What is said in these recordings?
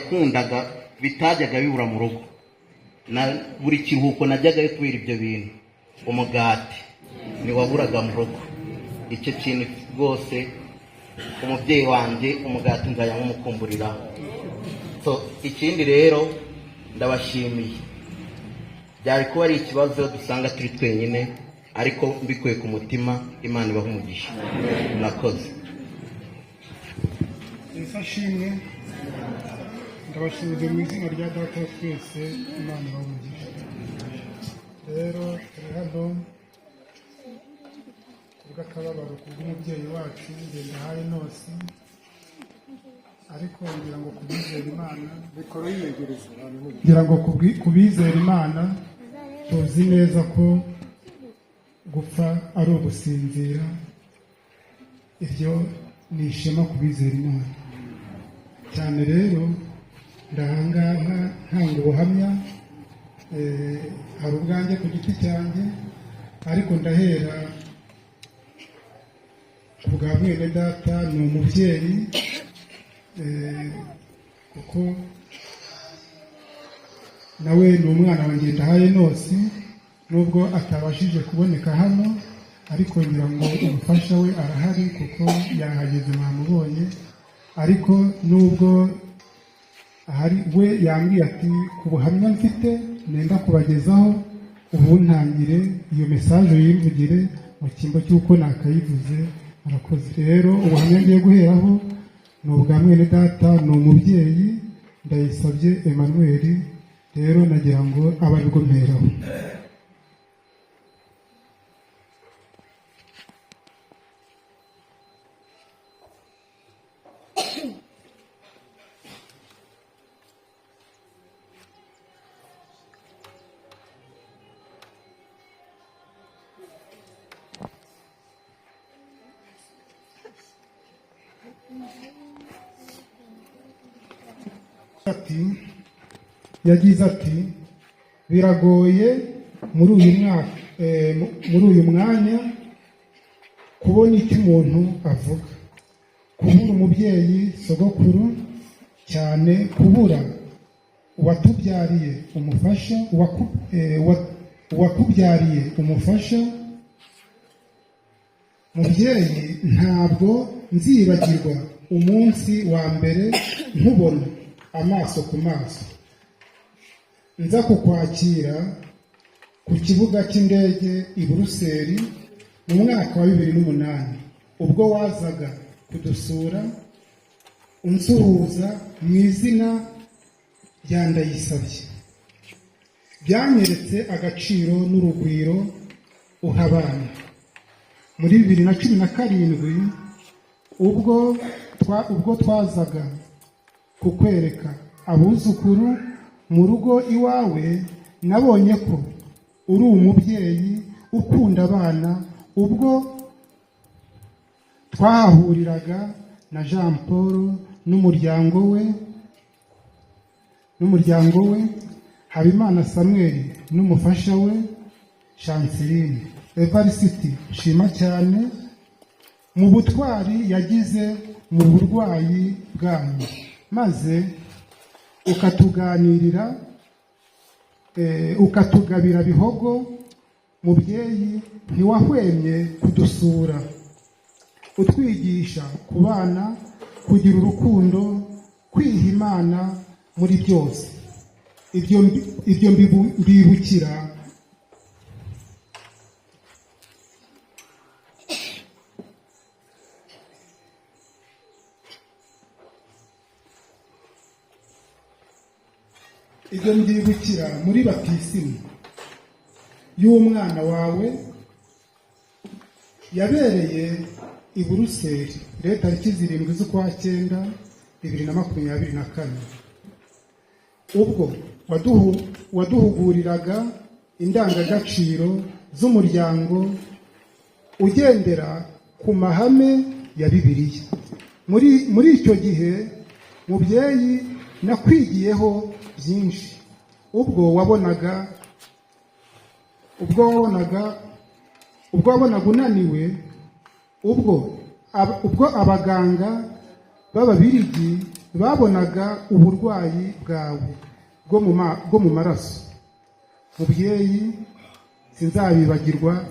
Yakundaga bitajyaga bibura mu rugo, na buri kiruhuko najyagayo kubera ibyo bintu. Umugati ntiwaburaga mu rugo. Icyo kintu rwose, umubyeyi wanjye, umugati nzajya nkumukumburiraho. So ikindi rero, ndabashimiye. Byari kuba ari ikibazo dusanga turi twenyine, ariko mbikuye ku mutima, Imana ibaha umugisha. Murakoze. Yesu ashimwe. Ndabashimiye mu izina rya Data wa twese. Imana ibahe umugisha. Rero turi hano kubw'akababaro kubw'umubyeyi wacu Ngendahayo Enosi, ariko ngira ngo kubizera Imana Mikoro yiyegereza abantu. Ngira ngo kubizera Imana tuzi neza ko gupfa ari ugusinzira. Ibyo ni ishema ku bizera Imana cyane. Rero ndahangaha ntanga ubuhamya, hari ubwanjye ku giti cyanjye, ariko ndahera ku bwa mwene data. Ni umubyeyi, kuko nawe ni umwana wa Ngendahayo Enosi, nubwo atabashije kuboneka hano, ariko ngira ngo umufasha we arahari kuko yahageze, mwamubonye. Ariko nubwo ahari, we yambwiye ati: "Ku buhamya mfite nenda kubagezaho, ubu ntangire iyo message yimvugire mu cyimbo cy'uko nakayivuze." Murakoze. Rero ubuhamya ngiye guheraho ni ubwa mwene data, ni umubyeyi, Ndayisabye Emmanuel. Rero nagira ngo abe aribwo mperaho. Ati, yagize ati: "Biragoye muri uyu mwaka, muri uyu mwanya, kubona icyo umuntu avuga. Kubura umubyeyi, sogokuru, cyane kubura uwatubyariye umufasha, uwakubyariye umufasha. Mubyeyi, ntabwo nzibagirwa umunsi wa mbere nkubona amaso ku maso, nza kukwakira ku kibuga cy'indege i Buruseli mu mwaka wa 2008, ubwo wazaga kudusura unsuhuza mu izina rya Ndayisabye. Byanyeretse agaciro n'urugwiro uha abana. Muri 2017, ubwo twazaga kukwereka abuzukuru mu rugo iwawe, nabonye ko uri umubyeyi ukunda abana, ubwo twahahuriraga na Jean Paul n'umuryango we, Habimana Samuel n'umufasha we Chanceline. Evarisiti nshima cyane mu butwari yagize mu burwayi bwanyu, maze ukatuganirira, ukatugabira Bihogo. Mubyeyi, ntiwahwemye kudusura, utwigisha kubana, kugira urukundo, kwiha Imana muri byose. Ibyo mbibukira ibyo mbyibukira muri batisimu y'umwana wawe yabereye i Buruseli, rero tariki 7 z'ukwa cyenda 2024, ubwo waduhuguriraga indangagaciro z'umuryango ugendera ku mahame ya Bibiliya. Muri icyo gihe, mubyeyi, nakwigiyeho byinshi, ubwo wabonaga unaniwe, ubwo abaganga b'Ababirigi babonaga uburwayi bwawe bwo mu maraso. Mubyeyi, sinzabibagirwa,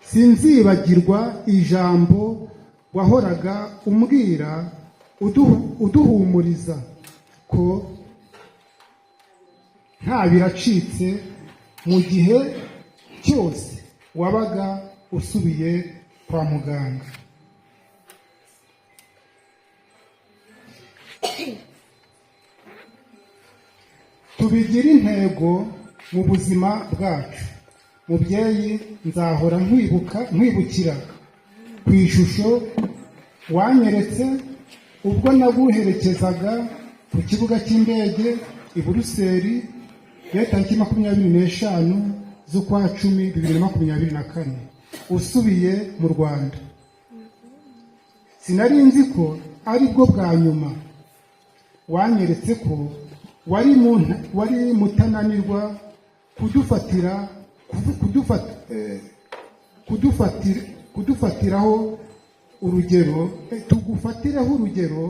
sinzibagirwa ijambo wahoraga umbwira uduhumuriza ko nta biracitse mu gihe cyose wabaga usubiye kwa muganga. Tubigire intego mu buzima bwacu. Mubyeyi, nzahora nkwibuka, nkwibukira ku ishusho wanyeretse ubwo naguherekezaga ku kibuga cy'indege i Buruseli tariki 25 z'ukwa 10 2024 usubiye mu Rwanda. Sinari nzi ko ari bwo bwa nyuma wanyeretse ko wari mutananirwa kudufatiraho urugero, tugufatireho urugero,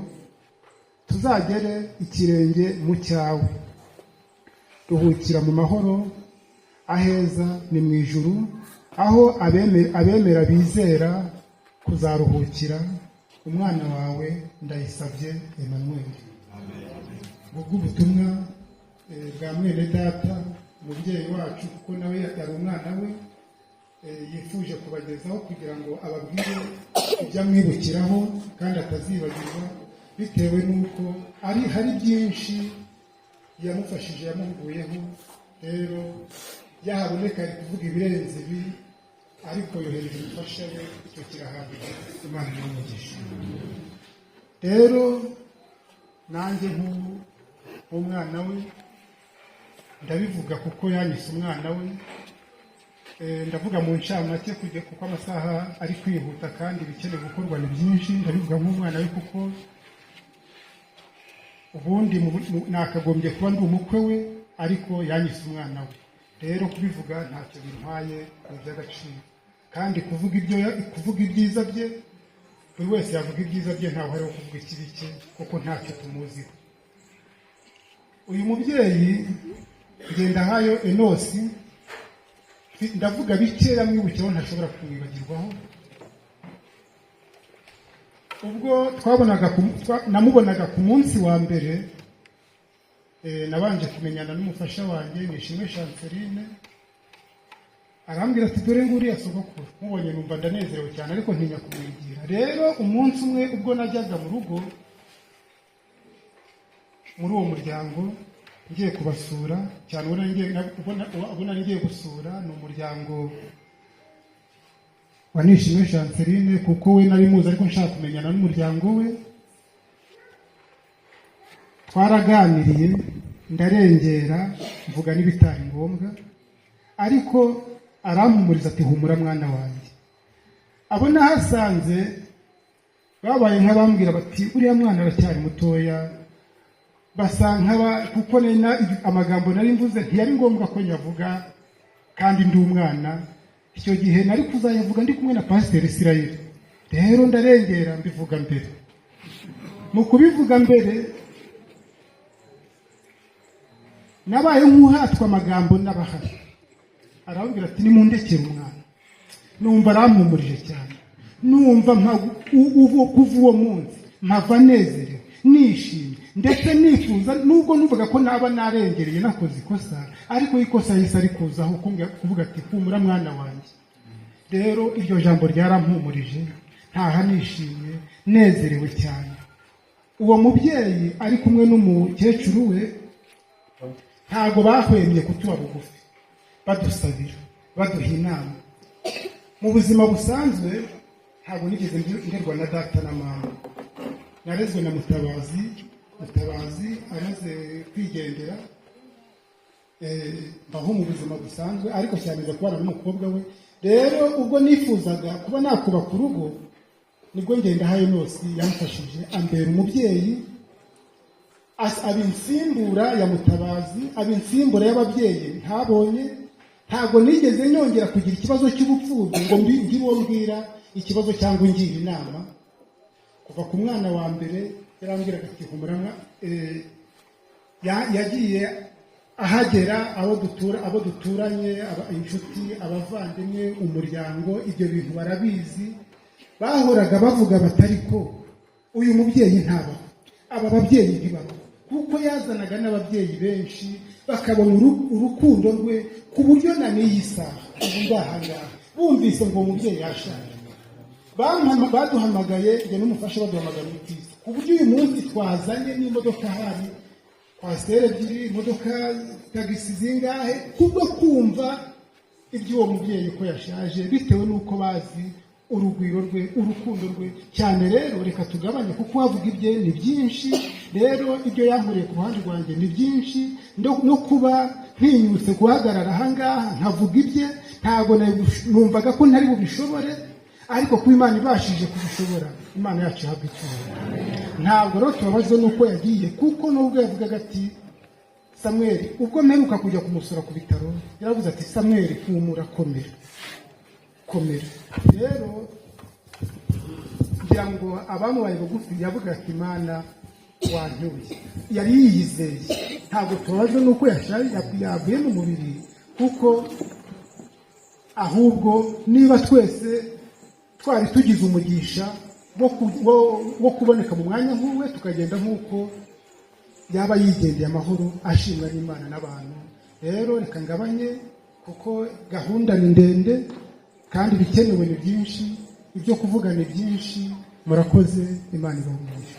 tuzagere ikirenge mu cyawe. Ruhukira mu mahoro, aheza ni mu ijuru, aho abemera bizera kuzaruhukira. Umwana wawe Ndayisabye Emmanuel. Ubwo ubutumwa bwa mwene data, umubyeyi wacu, kuko nawe yari umwana we, yifuje kubagezaho kugira ngo ababwire ibyo amwibukiraho kandi atazibagirwa, bitewe n'uko hari byinshi yamufashije, yamuhuguyeho. Rero yahaboneka ari kuvuga ibirenze ibi, ariko yohereje umufasha we, icyo kirahagije. Imana imugisha. Rero nanjye nk'umwana we ndabivuga kuko yanyise umwana we. Ndavuga mu ncamake kujya kuko amasaha ari kwihuta kandi ibikeneye gukorwa ni byinshi. Ndabivuga nk'umwana we kuko ubundi nakagombye kuba ndi umukwe we, ariko yanyise umwana we. Rero kubivuga ntacyo bintwaye, ni iby'agaciro. Kandi kuvuga ibyiza bye, buri wese yavuga ibyiza bye, ntawe uhari wo kuvuga ikibi cye kuko ntacyo tumuziho. Uyu mubyeyi Ngendahayo Enosi, ndavuga bikeya mwibukiraho ntashobora kumwibagirwaho. Ubwo namubonaga ku munsi wa mbere, nabanje kumenyana n'umufasha wanjye Nishimwe Chanceline, arambwira ati dore nguriya sogokuru. Mubonye numva ndanezerewe cyane, ariko ntinya kumwigira. Rero umunsi umwe ubwo najyaga mu rugo muri uwo muryango ngiye kubasura cyane, ubona ngiye gusura ni umuryango wa Nishimwe Chanceline, kuko we nari muzi ariko nshaka kumenyana n'umuryango we. Twaraganiriye, ndarengera, mvuga n'ibitari ngombwa, ariko arampumuriza ati humura mwana wanjye. Abo nahasanze babaye nk'abambwira bati uriya mwana aracyari mutoya, basa nk'aba, kuko amagambo nari mvuze ntiyari ngombwa ko nyavuga kandi ndi umwana. Icyo gihe nari kuzayavuga ndi kumwe na Pasiteri Israel. Rero ndarengera mbivuga mbere. Mu kubivuga mbere nabaye nk'uhatwa amagambo n'abahari. Arababwira ati nimundekere umwana. Numva arampumurije cyane, numva kuva uwo munsi mpava nezerewe, nishimye, ndetse nifuza, nubwo numvaga ko naba narengereye nakoze ikosa, ariko ikosa yahise arikuzaho kuvuga ati humura mwana wanjye. Rero iryo jambo ryarampumurije, ntaha nishimye, nezerewe cyane. Uwo mubyeyi ari kumwe n'umukecuru we, ntago bahwemye kutuba bugufi, badusabira, baduha inama. Mu buzima busanzwe ntabwo nigeze nderwa na data na mama, narezwe na Mutabazi. Mutabazi amaze kwigendera, mbaho mu buzima busanzwe, ariko cyane nza kubana n'umukobwa we. Rero ubwo nifuzaga kuba nakubaka urugo, nibwo Ngendahayo Enosi yamfashije, ambera umubyeyi, aba insimbura ya Mutabazi, aba insimbura y'ababyeyi ntabonye. Ntabwo nigeze nyongera kugira ikibazo cy'ubupfubyi ngo ngire uwo mbwira ikibazo cyangwa ungira inama. Kuva ku mwana wa mbere yarambwiraga ati humura, yagiye ahagera abo dutura, abo duturanye, inshuti, abavandimwe, umuryango, ibyo bintu barabizi. Bahoraga bavuga batari ko uyu mubyeyi ntabaho, aba babyeyi ntibabaho, kuko yazanaga n'ababyeyi benshi bakabona urukundo rwe, ku buryo na n'iyi saha ubu ndahangaha bumvise ngo uwo mubyeyi yashaje, baduhamagaye njye n'umufasha, baduhamagaye muri bisi, ku buryo uyu munsi twazanye n'imodoka, hari coaster ebyiri, imodoka tagisi zingahe, kubwo kumva iby'uwo mubyeyi ko yashaje, bitewe n'uko bazi urugwiro rwe, urukundo rwe cyane. Rero reka tugabanye, kuko wavuga ibye ni byinshi. Rero ibyo yankoreye ku ruhande rwanjye ni byinshi, no kuba ntinyutse guhagarara ahangaha nkavuga ibye, ntabwo numvaga ko ntari bubishobore, ariko kuba Imana ibashije kubishobora, Imana yacu ihabwa icyubahiro. Ntabwo rero tubabajwe n'uko yagiye, kuko nubwo yavugaga ati "Samweli", ubwo mperuka kujya kumusura ku bitaro, yaravuze ati "Samweli, humura, komera, komera." Rero ngira ngo abamubaye bugufi, yavuga ati "Imana wantuye", yari yiyizeye. Ntabwo tubabajwe n'uko yashaje, yavuye mu mubiri, kuko ahubwo niba twese twari tugize umugisha wo kuboneka mu mwanya nk'uwe, tukagenda nk'uko yaba yigendeye amahoro, ashimwa n'Imana n'abantu. Rero reka ngabanye, kuko gahunda ni ndende kandi ibikenewe ni byinshi, ibyo kuvuga ni byinshi. Murakoze, Imana ibahe umugisha.